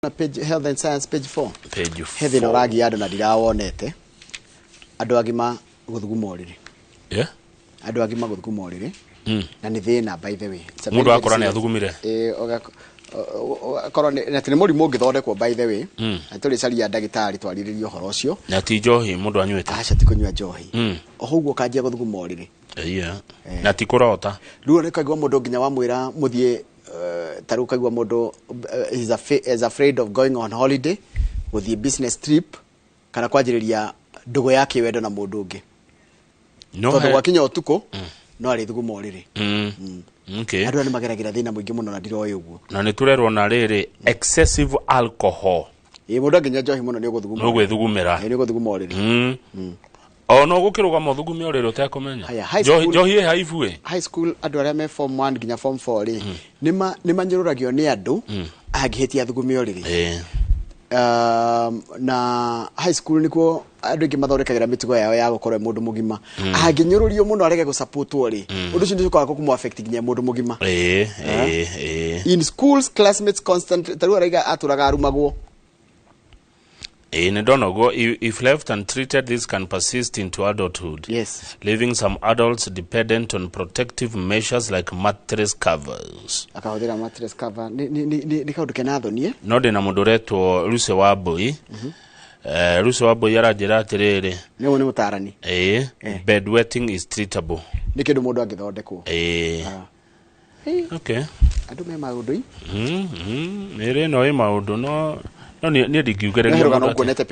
Na page Health and Science, page 4. Page. He thĩna ũrangia andũ na ndirawonete, andũ agima gũthuguma ũrĩrĩ. Andũ agima gũthuguma ũrĩrĩ na nĩ thĩna, by the way. It's a Mũndũ very, akora very nĩ athugumire. Ĩĩ, ũgakorwo na atĩ nĩ mũrimũ ũngĩthondekwo, by the way. Na tũrĩcaria ndagĩtarĩ twarĩrĩrie ũhoro ũcio. Na ti njohi mũndũ anyuĩte? Aca, ti kũnyua njohi. O ũguo ũkanjia gũthuguma ũrĩrĩ. Yeah. Na ti kũrota? Rĩu nĩ kaigua mũndũ nginya wamwĩra mũthiĩ, ta rĩu kaigua mũndũ is afraid of going on holiday, gũthiĩ business trip, kana kwanjĩrĩria ndũgũ ya kĩwendo na mũndũ ũngĩ, no tondũ gwakinya ũtukũ no arĩthuguma ũrĩrĩ. Andũ aya nĩ mageragĩra thĩna mũingĩ mũno na ndiroĩ ũguo. Na nĩ tũrerwo na rĩrĩ, excessive alcohol. Ĩ, mũndũ angĩnyua njohi mũno nĩ ũgũthuguma. Nĩ ũgwĩthugumĩra. Ĩ, nĩ ũgũthuguma ũrĩrĩ. O no gũkĩrũgama ũthugume ũrĩrĩ ũtekũmenya. Haya, high Njohi school- njohi ĩ haibu ĩ. High school, andũ arĩa me form 1 nginya form 4 rĩ, nĩ manyũrũragio nĩ andũ angĩhĩtia athugume ũrĩrĩ. Na high school nĩkuo andũ aingĩ mathondekagĩra mĩtugo yao ya gũkorwo e mũndũ mũgima. Angĩnyũrũrio mũno arege gũsupportwo rĩ, ũndũ ũcio nĩ ũcokaga kũmũ affect nginya mũndũ mũgima. Ĩ ĩ ĩ In schools, classmates constantly, ta rĩu araiga atũraga arumagwo. Ĩ, nĩ ndona ũguo. If left untreated, this can persist into adulthood, leaving some adults dependent on protective measures like mattress covers. Akahũthĩra mattress cover. Nĩ kaũndũ kena thoni, eh? No ndĩna mũndũ ũretwo Lucy wa Mbui. Lucy wa Mbui aranjĩra atĩrĩrĩ. Nĩ nĩ mũtarani. Ĩ, bedwetting is treatable. Nĩ kĩndũ mũndũ angĩthondekwo. Ĩ. Ĩ, andũ me maũndũ Ĩrĩ no ĩ maũndũ no niĩ ndingiugĩrĩria He rũgano mũndũ nguonete.